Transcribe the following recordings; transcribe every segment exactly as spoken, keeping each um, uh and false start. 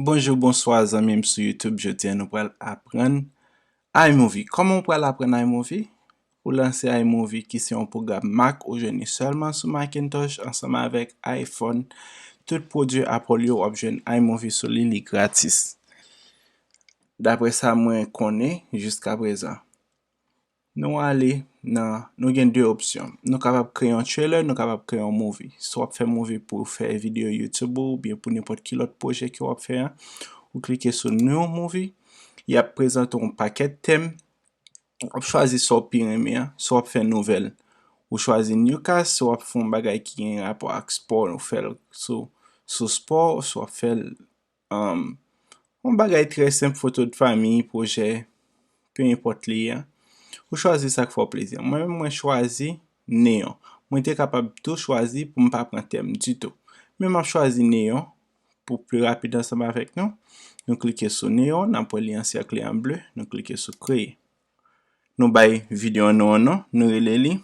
Bonjou, bonswa zanmi m sou YouTube. Jodi a nou pral aprann iMovie. Kòman w pral aprann iMovie? Ou lanse iMovie ki se yon pwogram Mac ou jwenn li sèlman sou Macintosh ansanm avèk iPhone. Tout pwodui Apple yo w ap jwenn iMovie sou li, li gratis. Daprè sa mwen konnen jiska prezan. Nou ale nan, nou gen de opsyon. Nou kapab kreye yon trailer, nou kapab kreye yon movie. Si w ap fè movie pou fè videyo YouTube ou, oubyen pou nenpòt ki lòt pwojè ke w ap fè a, ou klike sou New Movie, y ap prezante w yon pakèt tèm. W ap chwazi sa w pi renmen an, si w ap fè nouvèl, ou chwazi Newcast, si w ap fè yon bagay ki gen rapò ak spò, ou fè l sou, sou spò, si w ap fè l um, yon bagay trè senp, foto de fanmi, pwojè, pe enpòt li ye. Ou chwazi sa k fè w plezi. Mwen menm, mwen chwazi neon. Mwen te kapab tou chwazi pou m pa pran tèm ditou. Men m ap chwazi neon pou pli rapid ansanm avèk nou. Nou klike sou neon, n ap wè li an sèkle an ble, nou klike sou kreye. Nou bay videyo nou an non, nou rele li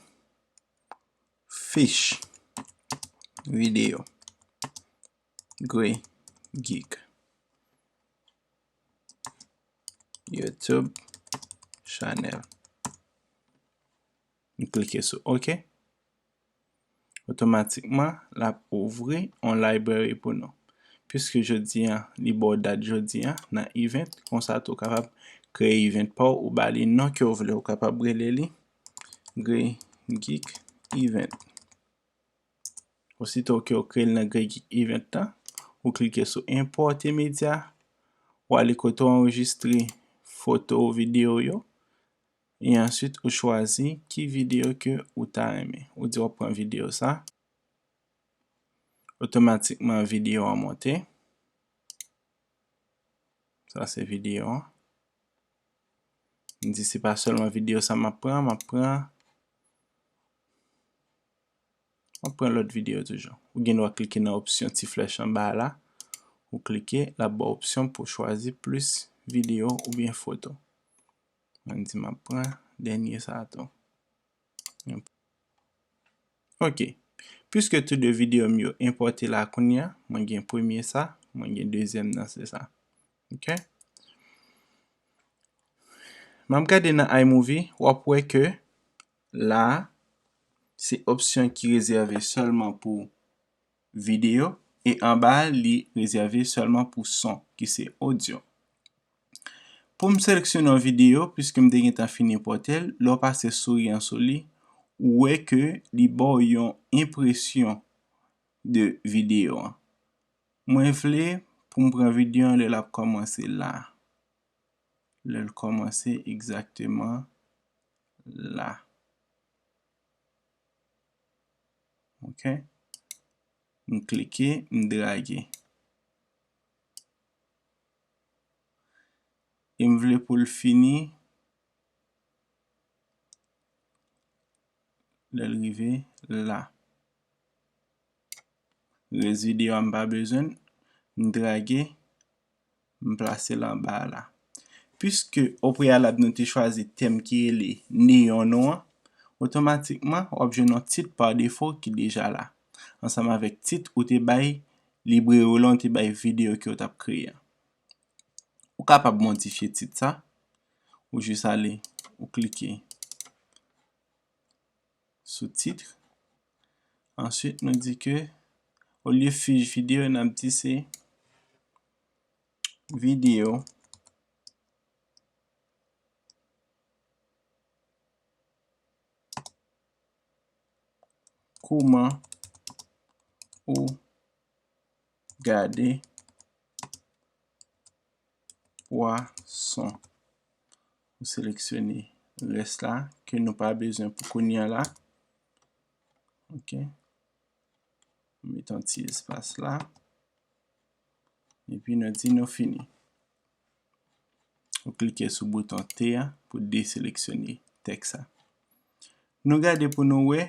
Fiche Videyo Gray Geek YouTube Channel. M klike sou OK. Otomatikman, l ap ouvri yon library pou nou. Piske jodi a, li ba w dat jodi a, nan event, konsa tou w kapab kreye event pa w, ou ba li non ke w vle, ou kapab rele li Gray Geek Event. Osito ke w kreye l nan Gray Geek Event la, ou klike sou Enpòte medya, ou ale kote w anrejistre foto ou videyo yo, e answit ou chwazi ki videyo ke ou ta renmen. Ou di w ap pran videyo sa. Otomatikman videyo an monte. Sa se videyo an. M di se pa sèlman videyo sa m ap pran, m ap pran, m ap pran lòt videyo toujou. Ou gen dwa klike nan opsyon ti flèch anba a la. Ou klike, l ap ba w opsyon pou w chwazi plis videyo oubyen foto. Mwen di m ap pran dènye sa a tou. Ok. Piske tou de videyo m yo enpòte la kounye a, mwen gen premye sa, mwen gen dezyèm nan, se sa. Ok. M ap gade nan iMovie, w ap wè ke la a, se opsyon ki rezève sèlman pou videyo, e anba a, li rezève sèlman pou son, ki se odyo. Pou m seleksyone yon videyo, piske m te gentan fin enpòte l, lè w pase souri an sou li, ou wè ke li ba w yon enpresyon de videyo an. Mwen vle pou m pran videyo an lè l ap kòmanse la. Lè l kòmanse egzakteman la. Ok. M klike, m drage. E m vle pou l fini lè l rive la. Rès videyo a m pa bezwen l, m drage, m plase l anba a la. Piske o preyalab nou te chwazi tèm ki rele neon nou an, otomatikman w ap jwenn yon tit pa defo ki deja la. Ansanm avèk tit ou te bay libreri w lan, ou te bay videyo ke w t ap kreye a. Ou kapab modifye tit sa. Ou jis ale, ou klike sou tit. Answit, nou di ke, olye fich videyo, n ap di se videyo kouman ou gade pwason. Ou seleksyone rès la ke nou pa bezwen pou kounye a la. Ok. Met yon ti espas la. Epi nou di nou fini. Ou klike sou bouton T a pou deseleksyone tèks sa. Nou gade pou nou wè,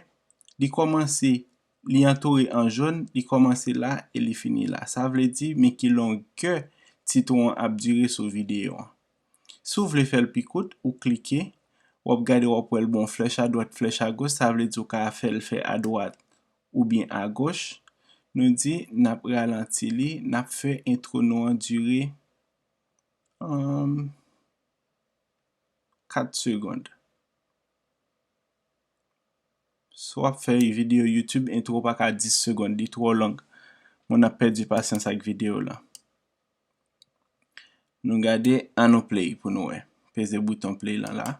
li kòmanse, li antoure an jòn, li kòmanse la e li fini la. Sa vle di, men ki longè tit ou an ap dire sou videyo an. Si w vle fè l pi kout, ou klike, w ap gade, w ap wè l gen yon flèch adwat, flèch agoch, sa vle di w ka fè l fè adwat oubyen agoch. Nou di n ap ralanti li, n ap fè entwo nou an dire, um, kat segonn. Si w ap fè videyo YouTube, entwo pa ka dis segonn, li twò long. Moun ap pèdi pasyans ak videyo la. Nou gade, an nou play pou nou wè. Peze bouton play lan la.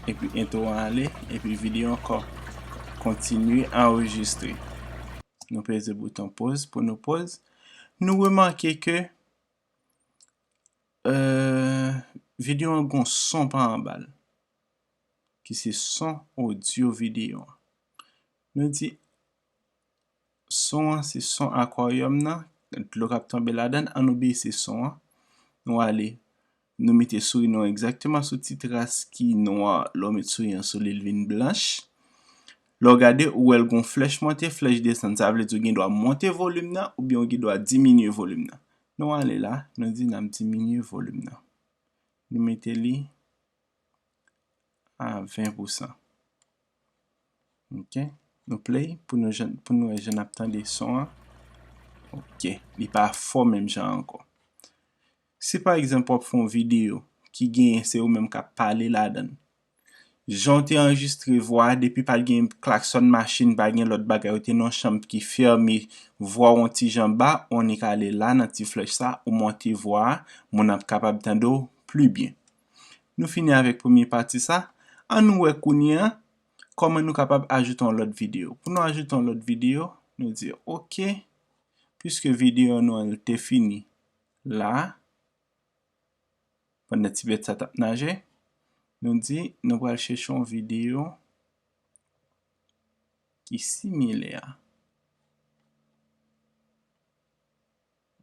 Epi entwo an ale, epi videyo ankò kontinye anrejistre. Nou peze bouton pause pou nou pause. Nou remake ke, euh, videyo an gon son pa anba l, ki se son odyo videyo an. Nou di son an se son akwaryòm nan, dlo k ap tonbe ladan l, an nou bese son an. Nou ale, nou mete souri nou an egzakteman sou ti tras ki nwa, lè w met souri an sou li, l vin blanch. Lè w gade, ou wè l gon flèch monte, flèch desann. Sa vle di w gen dwa monte volim nan, oubyen w gen dwa diminye volim nan. Nou ale la, nou di n ap diminye volim nan. Nou mete li a ven pousan. Ok. Nou play pou nou jan, pou nou wè jan n ap tande son an. Ok. Li pa fò menm jan ankò. Si pa egzanp w ap fè yon videyo ki genyen se ou menm k ap pale ladan l, jan w te anrejistre vwa a, depi pa t gen klaksòn machin, pa gen lòt bagay, ou te nan yon chanm ki fèmen, vwa w yon ti jan ba, ou annik ale la nan ti flèch sa, ou monte vwa a, moun ap kapab tande w pli byen. Nou fini avèk premye pati sa. An nou wè kounye a kòman nou kapab ajoute yon lòt videyo. Pou nou ajoute yon lòt videyo, nou di, ok, piske videyo nou an te fini la, pandan ti bèt sa t ap naje, nou di nou pral chèche yon videyo ki similè.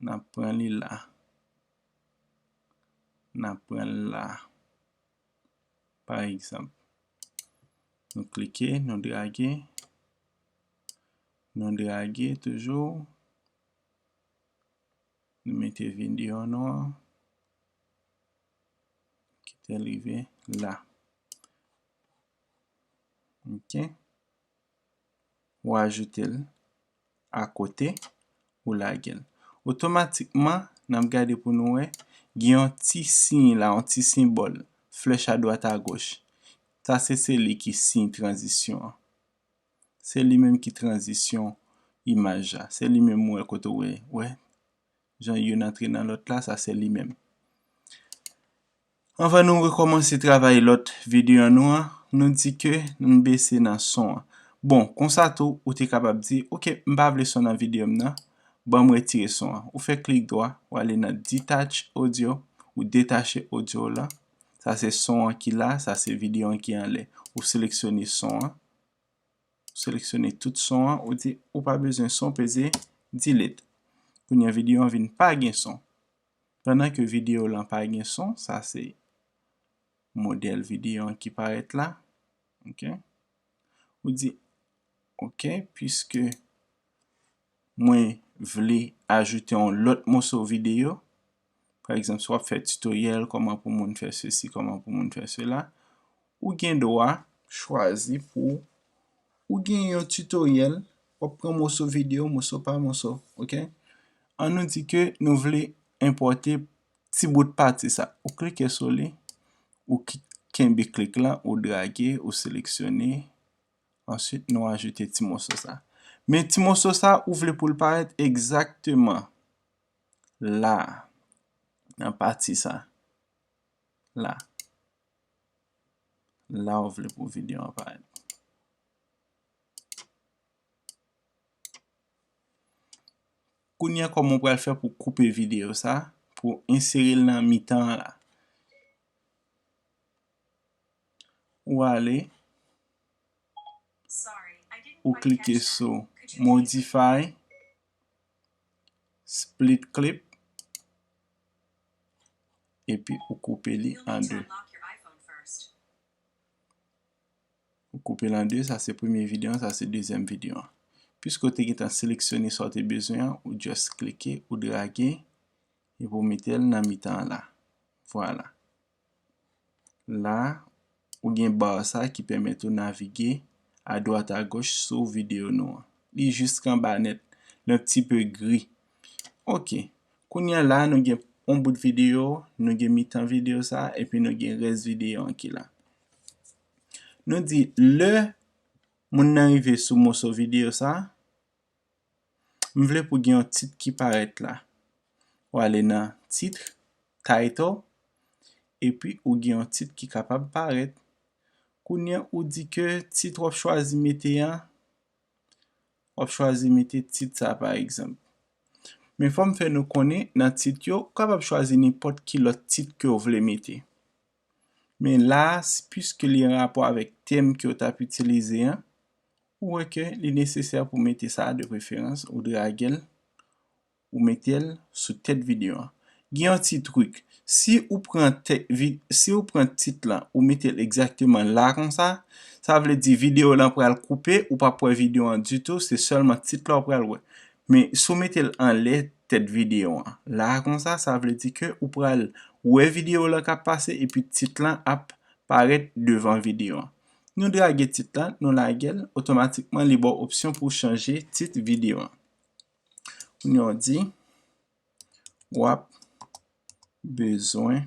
N ap pran li la. N ap pran l la. Pa egzanp, nou klike, nou drage, nou drage toujou. Nou mete videyo nou an. Kite l rive la. Ok. Ou ajoute l akote, ou lage l. Otomatikman, n ap gade pou nou wè, gen yon ti siy la, yon ti senbòl, flèch adwat agoch. Sa se, se li ki siy tranzisyon an. Se li menm ki tranzisyon imaj la. Se li menm ou wè kote w wè, wè. Jan youn antre nan lòt la, sa se li menm. Anvan nou rekòmanse travay lòt videyo nou an, nou di ke n bese nan son an. Bon, konsa tou, ou te kapab di, ok, m pa vle son nan videyo m nan, ban m retire son an. Ou fè klik dwa, ou ale nan detach audio, ou detache audio la. Sa se son an ki la, sa se videyo an ki anlè. Ou seleksyone son an. Ou seleksyone tout son an, ou di ou pa bezwen son, peze delete. Kounye a videyo an vin pa gen son. Pandan ke videyo lan pa gen son, sa se modèl videyo an ki parèt la. Ok. Ou di, ok, piske mwen vle ajoute yon lòt moso videyo, pa egzanp, si w ap fè titoryèl, kòman pou moun fè sesi, kòman pou moun fè sela, ou gen dwa chwazi pou ou gen yon titoryèl, w ap pran moso videyo, moso pa moso, ok? An nou di ke nou vle enpòte ti bout pati sa. Ou klike sou li, ou ki-, kenbe klik la, ou drage, ou seleksyone. Answit, nou ajoute ti moso sa. Men ti moso sa, ou vle pou l parèt egzakteman la, nan pati sa. La. La ou vle pou videyo an parèt. Kounye a, kòman w pral fè pou koupe videyo sa, pou w ensere l nan mitan an la? Ou ale, ou klike sou Modify, Split Clip, epi ou koupe li an de. Ou koupe l an de, sa se premye videyo an, sa se dezyèm videyo an. Piske w te gentan seleksyone sa w te bezwen an, ou just klike, ou drage, epi w mete l nan mitan an la. Vwala. La, ou gen ba sa ki pèmèt ou navige adwat agoch sou videyo nou an. Li jis anba nèt, li un petit peu gri. Ok. Kounye a la, nou gen yon bout videyo, nou gen mitan videyo sa, epi nou gen rès videyo an ki la. Nou di, lè moun nan rive sou moso videyo sa, m vle pou gen yon tit ki parèt la. Ou ale nan tit, title, epi ou gen yon tit ki kapab parèt. Kounye a ou di ke tit w ap chwazi mete an, w ap chwazi mete tit sa pa egzanp. Men fò m fè nou konnen nan tit yo, ou kapab chwazi nenpòt ki lòt tit ke w vle mete. Men la, piske li an rapò avèk tèm ke w t ap itilize an, ou wè ke li nesesè pou mete sa de preferans, ou drage l, ou mete l sou tèt videyo an. Gen yon ti trik. Si ou pran tèt vi, si ou pran tit lan, ou mete l egzakteman la konsa, sa vle di videyo lan pral koupe, ou p ap wè videyo an ditou, se sèlman tit la ou pral wè. Men si w mete l anlè tèt videyo an, la konsa, sa vle di ke ou pral wè videyo lan k ap pase epi tit lan ap parèt devan videyo an. Nou drage tit lan, nou lage l, otomatikman li ba w opsyon pou w chanje tit videyo an. Kounye a w di, w ap bezwen,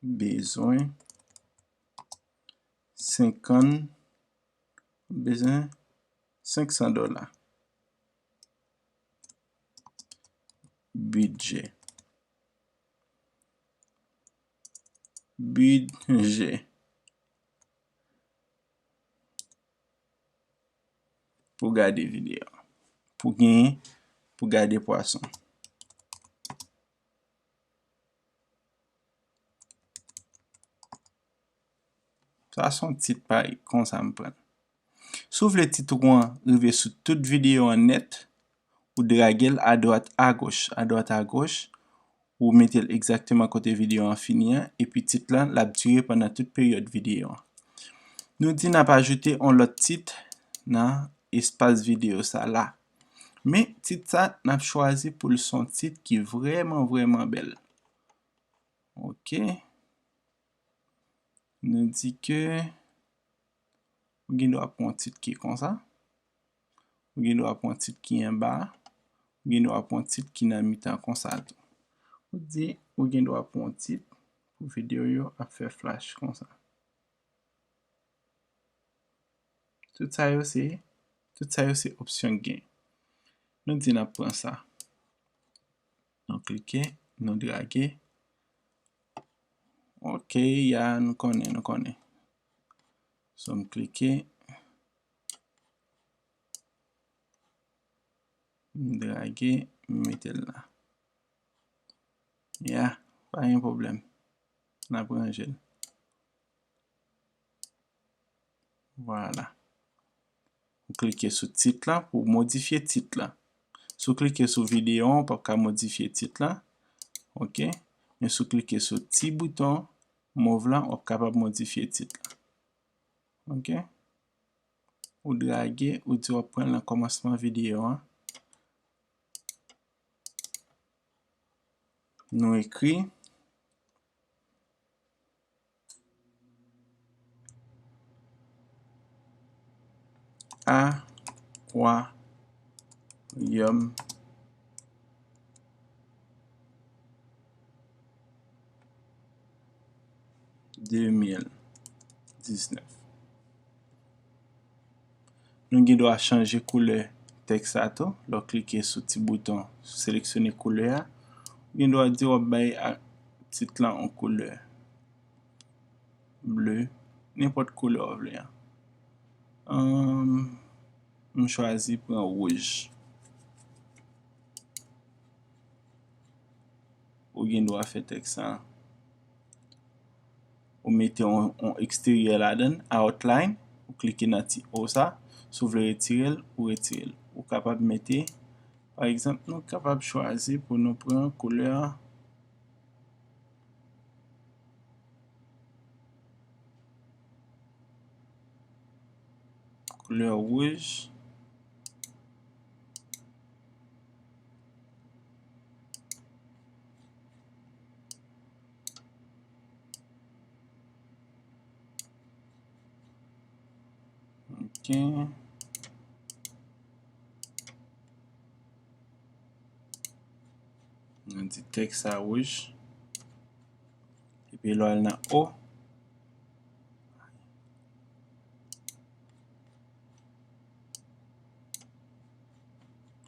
bezwen senkant, bezwen senk san dola. Bidjè. Bidjè. Pou gade videyo. Pou genyen, pou gade pwason. Sa se yon tit parèy, konsa m pran l. Si w vle tit ou an rive sou tout videyo an nèt, ou drage l adwat agoch, adwat agoch, ou mete l egzakteman kote videyo an fini an, epi tit lan, l ap dire pandan tout peryòd videyo an. Nou di n ap ajoute yon lòt tit nan espas videyo sa la. Men, tit sa, n ap chwazi pou l se yon tit ki vrèman, vrèman bèl. Ok. Nou di ke ou gen dwa pran yon tit ki konsa. Ou gen dwa pran yon tit ki anba. Ou gen dwa pran yon tit ki nan mitan konsa tou. Ou di, ou gen dwa pran yon tit pou videyo yo ap fè flash konsa. Tout sa yo se, tout sa yo se opsyon k gen. Nou di n ap pran sa. Nou klike, nou drage. Ok, ya, nou konnen, nou konnen. So, m klike, m drage, m mete l la. Ya, pa gen pwoblèm. N ap ranje l. Vwala. Ou klike sou tit la pou w modifye tit la. Si w klike sou videyo an, ou p ap ka modifye tit la. Ok. Men si w klike sou ti bouton mov la, w ap kapab modifye tit la. Ok. Ou drage, ou di w ap pran l nan kòmansman videyo an. Nou ekri akwaryòm de mil diznèf. Nou gen dwa chanje koulè tèks la tou. Lè w klike sou ti bouton seleksyone koulè a, ou gen dwa di w ap bay a, tit lan yon koulè ble, nenpòt koulè w vle an. Ahn, m chwazi pran wouj. Ou gen dwa fè tèks la. Ou mete yon, yon eksteryè ladan l, outline, ou klike nan ti o sa, si w vle retire l, ou retire l. Ou kapab mete, pa egzanp, nou kapab chwazi pou nou pran koulè, koulè wouj. Ok. Nou di tèks sa wouj. Epi lè w al nan O,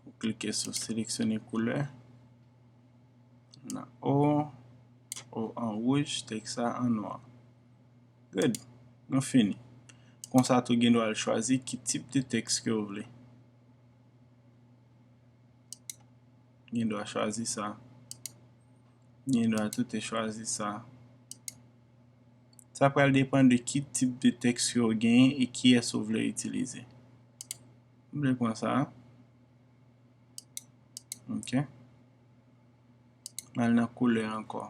ou klike sou seleksyone koulè. Nan O, O an wouj, tèks sa an nwa. Good. Nou fini. Konsa tou gen dwa al chwazi ki tip de tèks ke w vle. Gen dwa chwazi sa. Gen dwa tou te chwazi sa. Sa pral depann de ki tip de tèks ke w genyen e kiyès ou vle itilize. M vle pran sa. Ok. M al nan koulè ankò.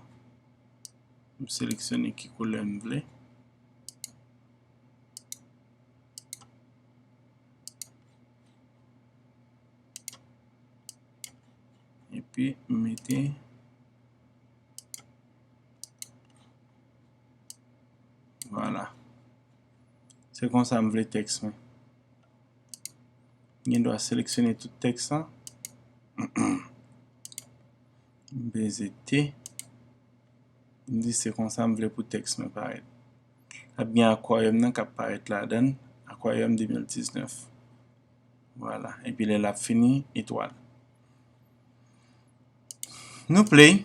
M seleksyone ki koulè m vle. Epi m mete, vwala. Se konsa m vle tèks mwen. Gen dwa seleksyone tout tèks lan. M peze T. M di se konsa m vle pou tèks mwen parèt. Ap gen akwayòm nan k ap parèt ladan l, akwayòm de mil diznèf. Vwala. Epi lè l ap fini, etwal. Nou play.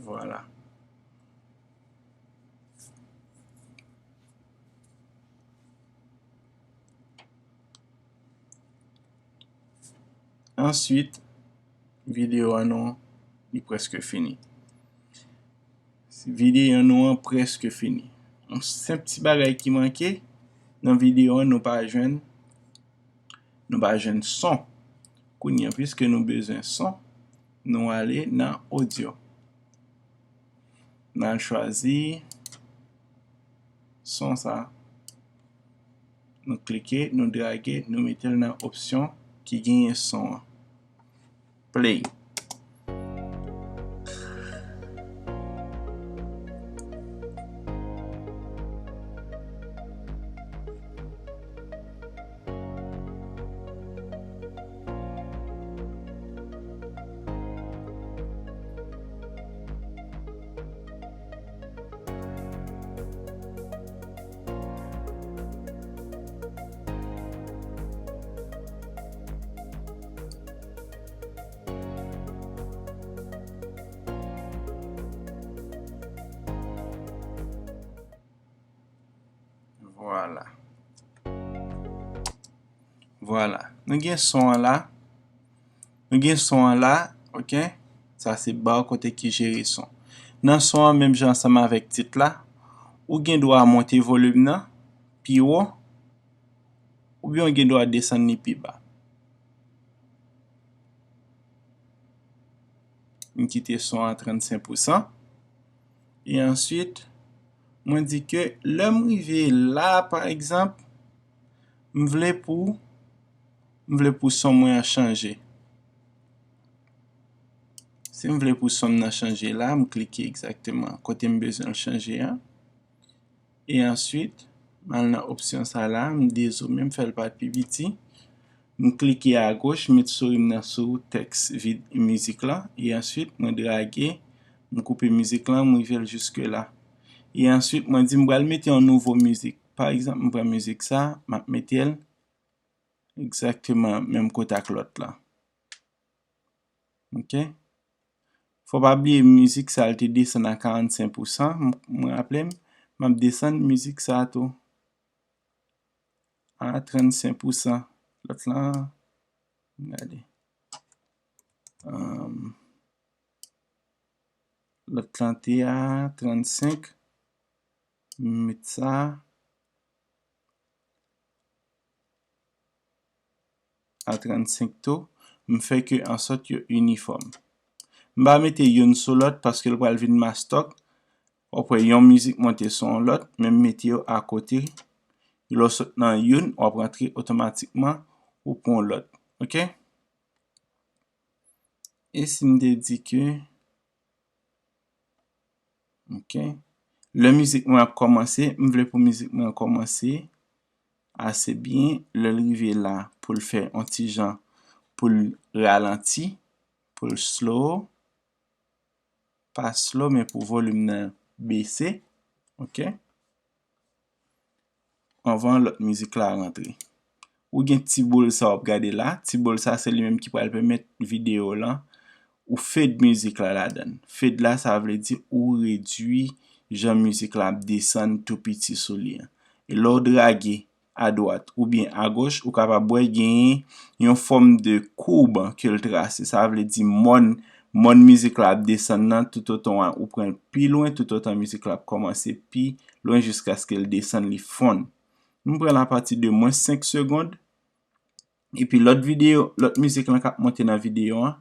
Vwala. Answit, videyo an nou, li prèske fini. Videyo nou an prèske fini. Yon senp ti bagay ki manke nan videyo an, nou pa jwenn, nou pa jwenn son. Kounye a, piske nou bezwen son, nou ale nan odyo. N al chwazi son sa. Nou klike, nou drage, nou mete l nan opsyon ki genyen son an. Play. Vwala. Vwala. Nou gen son an la. Nou gen son an la, ok? Sa se ba kote ki jere son. Nan son an, menm jan ansanm avèk tit la, ou gen dwa monte volim nan pi wo, oubyen ou gen dwa desann li pi ba. M kite son an trannsenk pousan. E answit, mwen di ke lè m rive la, pa egzanp, m vle pou, m vle pou son mwen an chanje. Si m vle pou son m nan chanje la, m klike egzakteman kote m bezwen l chanje an. E answit, m al nan opsyon sa la, m dezoome, m fè l parèt pi piti. M klike agoch, m met souri m nan sou tèks vid mizik la. E answit, mwen drage, m koupe mizik lan, m rive l jiske la. E answit, mwen di m pral mete yon nouvo mizik. Pa egzanp, m pran mizik sa, m ap mete l egzakteman menm kote ak lòt la. Ok? Fò pa bliye mizik sa a, l te desann a karannsenk pousan. M, m raple m, m ap desann mizik sa a tou a trannsenk pousan. Lòt lan, gade. Ahn, lòt lan te a trannsenk. M met sa a trannsenk tou, m fè ke ansòt yo inifòm. M pa mete youn sou lòt paske l pral vin mastòk. W ap wè yon mizik monte sou yon lòt, men m mete yo akote. Lè w sot nan youn, w ap rantre otomatikman, ou pran yon lòt. Ok? E si m te di ke Ok. Lè mizik mwen ap kòmanse, m vle pou mizik mwen kòmanse ase byen. Lè l rive la, pou l fè yon ti jan, pou l ralanti, pou l slow, pa slow, men pou volim nan bese, oke? Anvan lòt mizik la rantre. Ou gen ti boul sa w ap gade la. Ti boul sa, se li menm ki pral pèmèt videyo lan, ou fade mizik la ladan l. Fade la, sa vle di ou redui jan mizik la ap desann tou piti sou li an. E lè w drage adwat oubyen agoch, ou kapab wè genyen yon fòm de koub ke l trase. Sa vle di mòn, mòn mizik la ap desann nan, toutotan ou pran l pi lwen, toutotan mizik la ap kòmanse pi lwen jiskaske l desann, li fonn. M pran l apati de mwens senk segonn. Epi lòt videyo, lòt mizik lan k ap monte nan videyo an,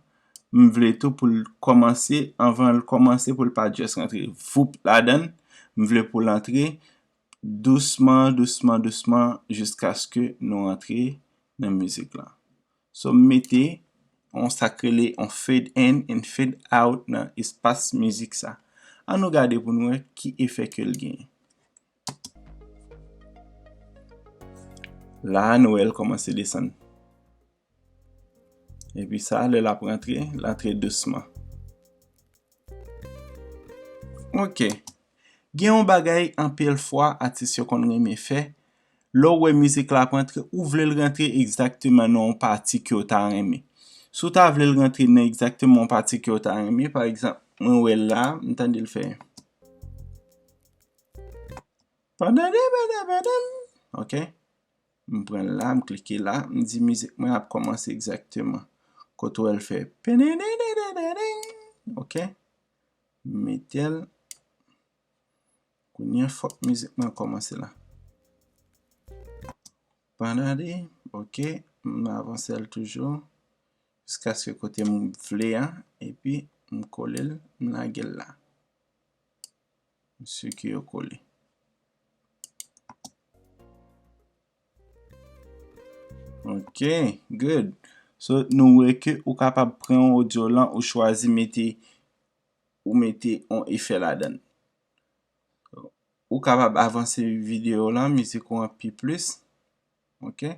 m vle tou pou l kòmanse, anvan l kòmanse, pou l pa just rantre voup ladan l. M vle pou l antre dousman, dousman, dousman, jiskaske nou rantre nan mizik lan. So, m mete yon sa k rele yon fade in and fade out nan espas mizik sa. Ann nou gade pou nou wè ki efè ke l genyen. La, nou wè l kòmanse desann. Epi sa, lè l ap rantre, l antre dousman. Oke. Gen yon bagay anpil fwa atis yo konn renmen fè. Lè w wè mizik la ap rantre, ou vle l rantre egzakteman nan yon pati ke w ta renmen. Si w ta vle l rantre nan egzakteman yon pati ke w ta renmen, pa egzanp, mwen wè l la, m tande l fè. Padade, padade, padade. Oke. M pran l la, m klike la, m di mizik mwen ap kòmanse egzakteman kote w wè l fè penenenenenenen. Oke. M mete l. Kounye a, fòk mizik mwen kòmanse la. Padade, oke. M avanse l toujou jiskaske kote m vle a, epi m kole l, m lage l la. M siki yo kole. Ok, good. So, nou wè ke ou kapab pran odyo lan, ou chwazi mete, ou mete yon efè ladan l. Ou kapab avanse videyo lan, mizik ou an pi plis. Ok?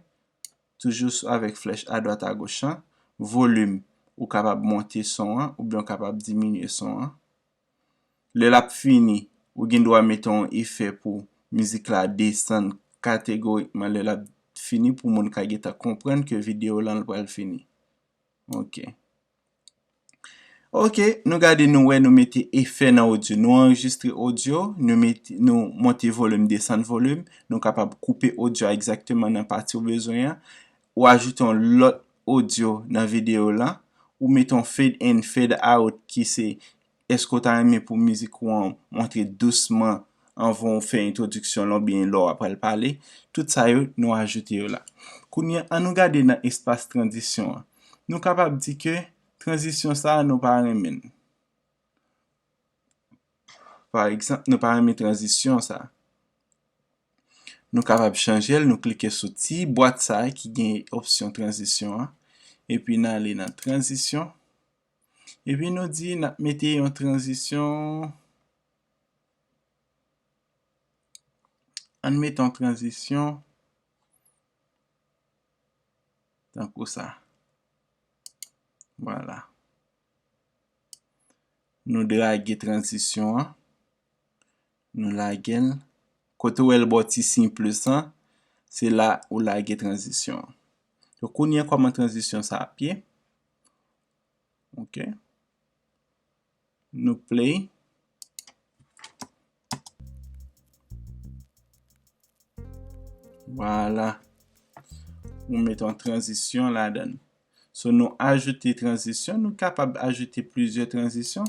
Toujou sou, avèk flèch adwat agoch lan. Volim, ou kapab monte son an, oubyen ou kapab diminye son an. Lè l ap fini, ou gen dwa mete yon efè pou mizik la desann kategorikman lè l ap fini, pou moun ka gentan konprann ke videyo lan l pral fini. Ok. Ok, nou gade, nou wè, nou mete efè nan odyo. Nou anrejistre odyo, nou mete, nou monte volim, desann volim. Nou kapab koupe odyo a egzakteman nan pati ou bezwen an. Ou ajoute yon lòt odyo nan videyo lan. Ou mete yon fade in, fade out, ki se, èske w ta renmen pou mizik ou an montre dousman anvan w fè entwodiksyon lan oubyen lè w apral pale? Tout sa yo, nou ajoute yo la. Kounye a, ann nou gade nan espas tranzisyon an. Nou kapab di ke tranzisyon sa a, nou pa renmen l. Pa egzanp, nou pa renmen tranzisyon sa a. Nou kapab chanje l, nou klike sou ti bwat sa a ki gen opsyon tranzisyon an. Epi n ale nan tranzisyon. Epi nou di n ap mete yon tranzisyon. Ann mete yon tranzisyon tankou sa. Vwala. Nou drage tranzisyon an. Nou lage l. Kote w wè l ba w ti siy plis lan, se la ou lage tranzisyon an. Donk, kounye a, kòman tranzisyon sa ap ye? Ok. Nou play. Vwala. Nou mete yon tranzisyon ladan l. So, nou ajoute tranzisyon, nou kapab ajoute plizyè tranzisyon.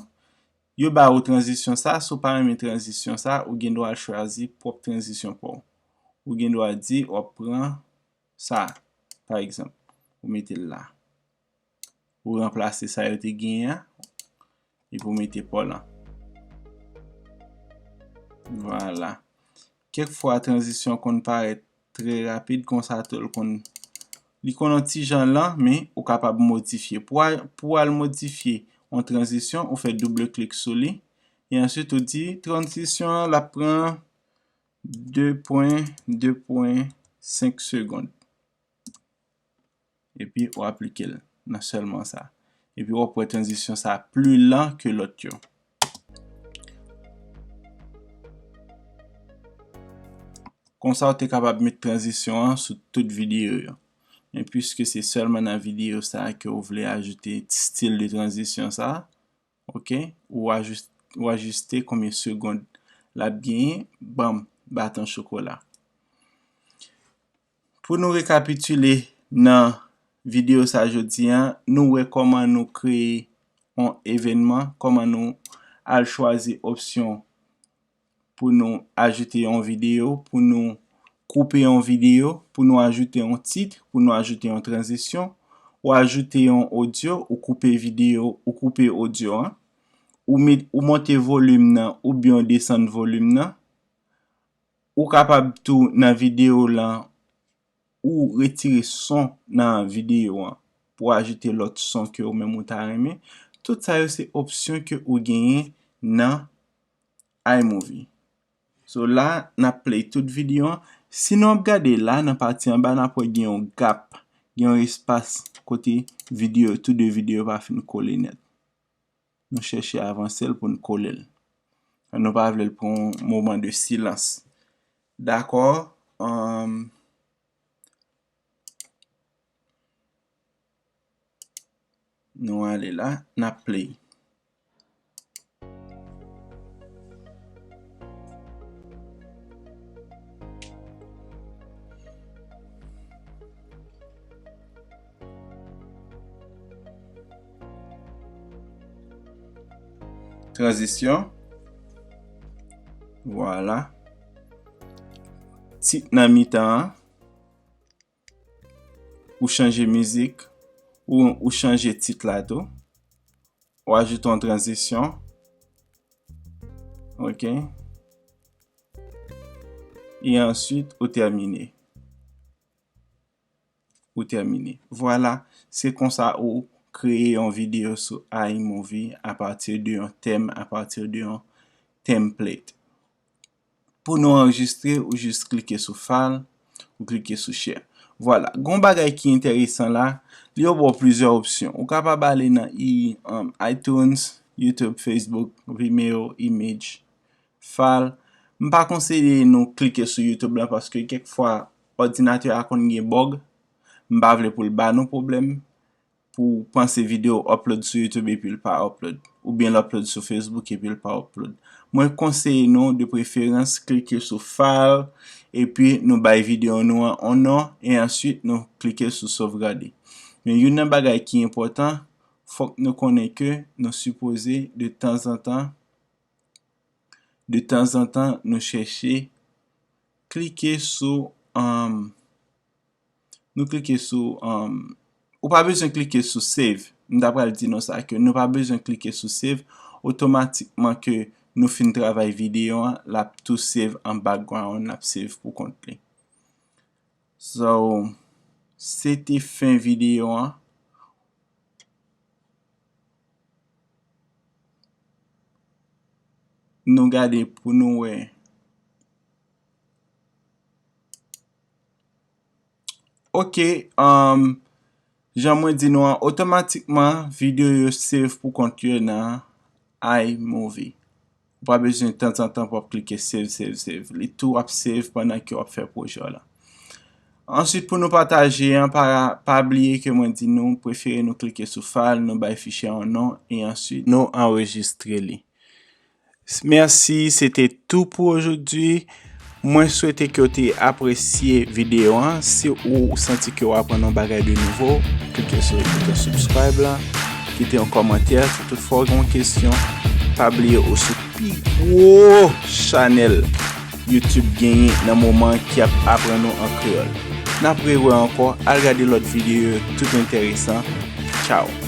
Yo ba ou tranzisyon sa, si w pa renmen tranzisyon sa, ou gen dwa al chwazi pwòp tranzisyon pa w. Ou gen dwa di, w ap pran sa, pa egzanp. Ou mete l la. Ou ranplase sa yo te genyen an, epi ou mete pa w lan. Vwala. Kèk fwa, tranzisyon konn parèt trè rapid, konsa tou, l konn, li konn yon ti jan lan, men ou kapab modifye. Pou al, pou al modifye yon tranzisyon, ou fè double klik sou li, E answit, ou di tranzisyon an, l ap pran de pwen de pwen senk segonn. Epi, ou aplike l nan sèlman sa. Epi, w ap wè tranzisyon sa pli lan ke lòt yo. Konsa, ou te kapab met tranzisyon an sou tout videyo yo. Men piske se sèlman nan videyo sa a ke w vle ajoute stil de tranzisyon sa a, ok, ou ajis-, ou ajiste konbyen segonn l ap genyen, banm baton chokola. Pou nou rekapitile nan videyo sa jodi a, nou wè kòman nou kreye yon evènman, kòman nou al chwazi opsyon pou nou ajoute yon videyo, pou nou koupe yon videyo, pou nou ajoute yon tit, pou nou ajoute yon tranzisyon, ou ajoute yon odyo, ou koupe videyo, ou koupe odyo an, ou met, ou monte volim nan oubyen ou desann volim nan. Ou kapab tou nan videyo lan, ou retire son nan videyo an pou ajoute lòt son ke ou menm ou ta renmen. Tout sa yo se opsyon ke ou genyen nan iMovie. So la, n ap play tout videyo an. Si nou ap gade la, nan pati anba, n ap wè gen yon gap, gen yon espas kote videyo, tou de videyo pa fin kole nèt. Nou chèche avanse l pou n kole l. Nou pa vle l pran yon moman de silans. Dakò? Ahn, nou ale la, n ap play. Tranzisyon. Vwala. Tit nan mitan an. Ou chanje mizik. Ou, ou chanje tit la tou. Ou ajoute yon tranzisyon. Ok. E answit, ou tèmine. Ou tèmine. Vwala, se konsa ou kreye yon videyo sou iMovie apati de yon tèm, apati de yon template. Pou nou anrejistre, ou jis klike sou File, ou klike sou Share. Vwala, gon bagay ki enteresan la, li yo ba w plizyè opsyon. Ou kapab ale nan i, um, iTunes, YouTube, Facebook, Vimeo, Image, File. M pa konseye nou klike sou YouTube la paske kèk fwa òdinatè a konn gen bug. M pa vle pou l ba nou pwoblèm. Pou w panse videyo upload sou YouTube epi l pa upload, oubyen l upload sou Facebook epi l pa upload. Mwen konseye nou, de preferans, klike sou File, epi nou bay videyo nou an yon non, e answit nou klike sou Sovgade. Men youn nan bagay ki enpòtan, fòk nou konnen ke nou sipoze, de tanzantan, de tanzantan, nou chèche klike sou, um, nou klike sou, um, ou pa bezwen klike sou save. M ta pral di nou sa ke nou pa bezwen klike sou save. Otomatikman ke nou fin travay videyo an, l ap tou save an background, l ap save pou kont li. So, se te fen videyo an. Nou gade pou nou wè. Ok, um, jan mwen di nou an, otomatikman, videyo yo save pou kont yo nan iMovie. Ou pa bezwen tanzantan pou w ap klike save, save, save. Li tou ap save pandan ke w ap fè pwojè w la. Answit, pou nou pataje an, pa, pa bliye ke mwen di nou, prefere nou klike sou File, nou bay fichye an yon non, e answit, nou anrejistre li. Mèsi, se te tou pou ojodwi. Mwen swete ke w te apresye videyo an. Si ou santi ke w aprann yon bagay de nouvo, klike sou bouton subscribe la, kite yon kòmantè. Si toutfwa w gen yon kesyon, pa bliye ou sou pi gwo chanèl YouTube genyen nan moman ki ap aprann ou an kreyòl. N ap rewè ankò, al gade lòt videyo yo, tout enteresan. Tchaw!